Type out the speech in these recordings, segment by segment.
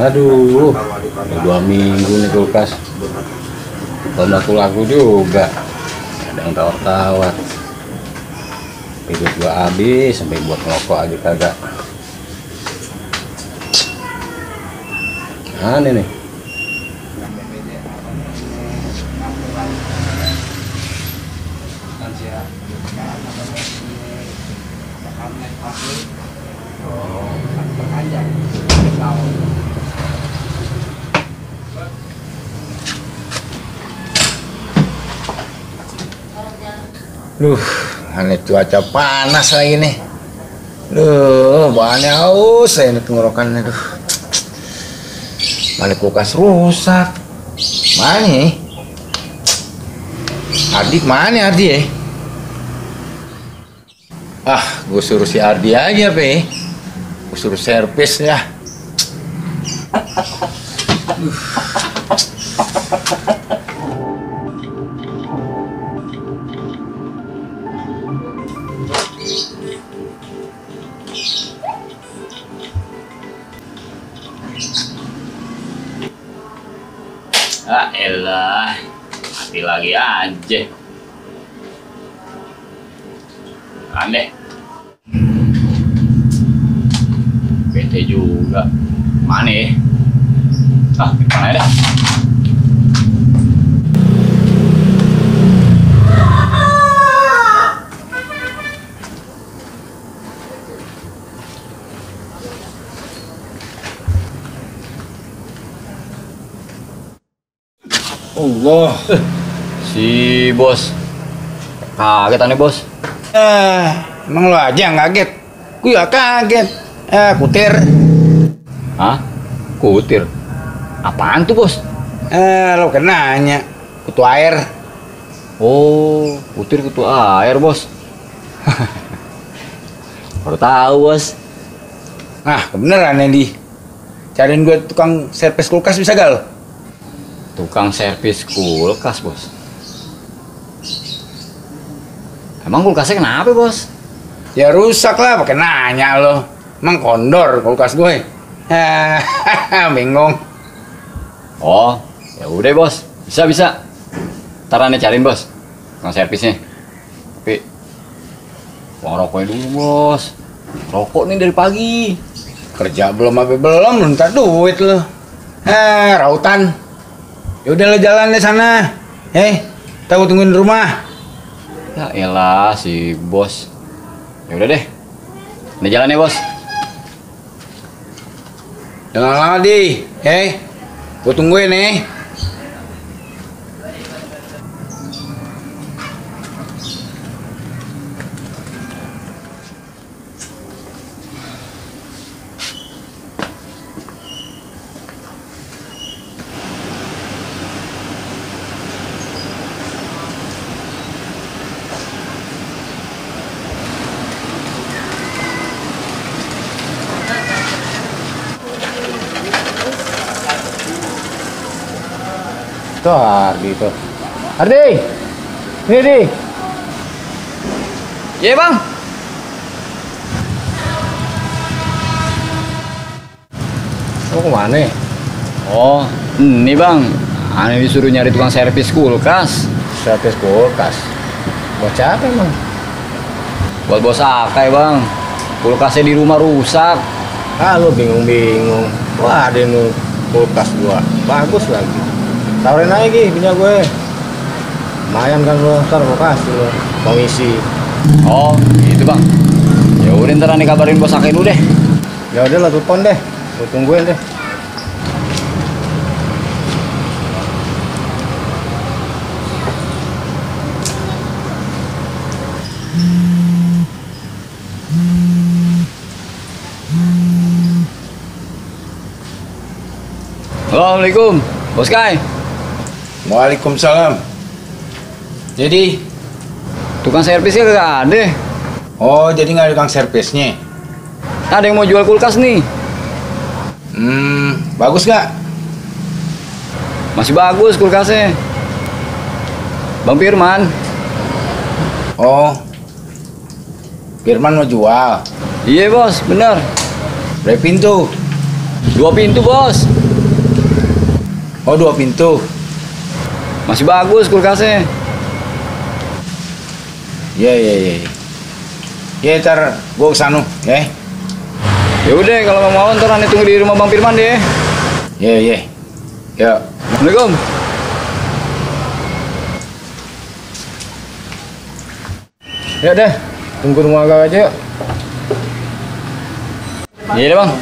Aduh, udah 2 minggu nih kulkas. Belum laku-laku juga. Ada yang tawar-tawar. Hidup gua habis sampai buat ngerokok aja kagak. Aneh nih. Aneh cuaca panas lagi nih. Bahannya haus saya ini tenggorokannya. Mana kulkas rusak. Mana nih? Ardi mana Ardi ya? Gue suruh si Ardi aja, Pe. Gue suruh servis ya. Elah, mati lagi aja. Aneh. Bete juga. Mana ya? Mana dah? Allah. Si bos. Kaget aneh bos. Emang lo aja yang kaget? Gue ya kaget. Kutir. Hah? Kutir? Apaan tuh bos? Lo kan nanya. Kutu air. Oh, kutir kutu air bos. Baru tahu bos. Kebeneran Andy. Cariin gue tukang servis kulkas bisa gak lo? Tukang servis kulkas bos. Emang kulkasnya kenapa bos? Ya rusak lah, pakai nanya lo. Emang kondor kulkas gue. Bingung. Oh, ya udah bos. Bisa. Ntar aneh cariin bos tukang servisnya. Tapi uang rokoknya dulu bos. Rokok nih dari pagi. Kerja belum minta duit lo. Rautan. Yaudah lo jalan deh sana. Kita tungguin di rumah. Ya elah si bos. Ya udah deh. Ini jalan ya bos. Jangan lama di. Gue tungguin nih. Tuh Ardi tuh. Ardi! Ini. Iya bang. Lo kemana? Oh, ini bang. Aneh disuruh nyari tukang servis kulkas. Servis kulkas? Buat siapa emang? Buat bos Akai bang. Kulkasnya di rumah rusak. Lo bingung-bingung. Wah, ada yang kulkas gua. Bagus lagi. Tawarin aja punya gue. Lumayan kan lo, ntar gue kasih lo komisi. Oh, gitu bang. Ya udah ntar aneh kabarin bos Akai dulu deh. Ya udah lah, telepon deh. Gue tungguin deh. Assalamualaikum, bos Kai. Waalaikumsalam. Jadi Tukang servisnya kagak ada. Oh, jadi nggak ada tukang servisnya? Ada yang mau jual kulkas nih. Bagus nggak? Masih bagus kulkasnya. Bang Firman. Oh, Firman mau jual? Iya bos, bener. Berapa pintu? 2 pintu, Bos. Oh, 2 pintu. Masih bagus kulkasnya. Iya. Ya, ntar gua kesana, ya. Ya udah kalau mau ntar Ane tunggu di rumah Bang Firman deh. Iya. Ya. Assalamualaikum. Ya deh, tunggu rumah gua aja yuk. Iya deh, Bang.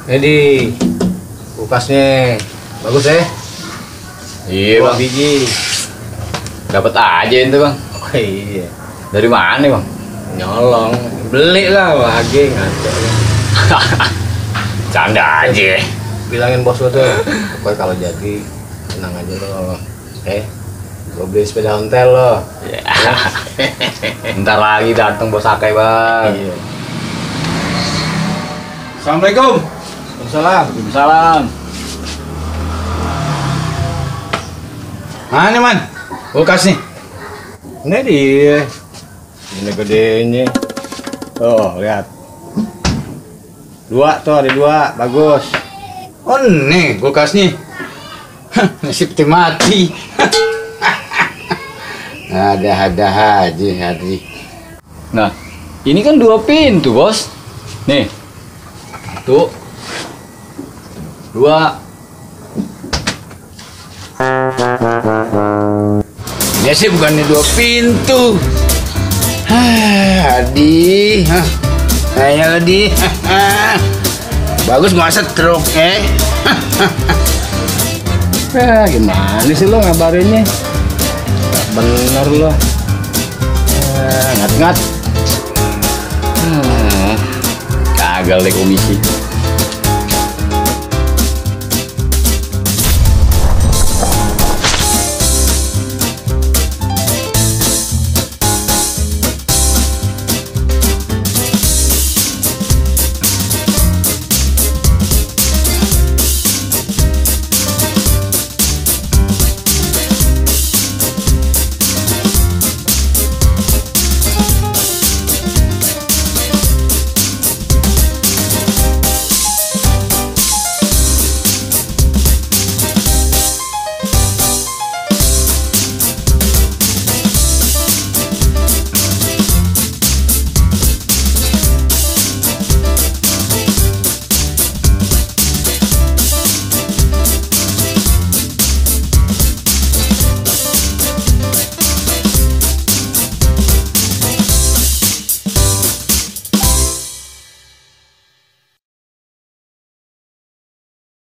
Jadi kulkasnya bagus ya? Iya, Bang. Biji. Dapat aja itu, Bang. Oh iya. Dari mana, Bang? Nyolong. Beli lah lagi ngaco. Canda aja. Bilangin bos lo tuh. Pokoknya kalau jadi tenang aja lo. Gue beli sepeda ontel lo. Ya. Ntar lagi datang Bos Akai, Bang. Iya. Assalamualaikum. Waalaikumsalam. Waalaikumsalam. Mana, Man? Kulkas nih. Ini dia. Ini gedenya. Tuh, lihat. 2 tuh, ada 2. Bagus. Oh, nih kulkasnya. Nasib teh mati. Ada aja Hadri. Nah, ini kan 2 pintu, Bos. Nih. 1, 2. Ya sih bukannya 2 pintu. Hadi, ayo di. Bagus nggak setruk, Gimana sih lo ngabarinnya? Gak bener lo. Ngat-ngat. Kagak deh komisi.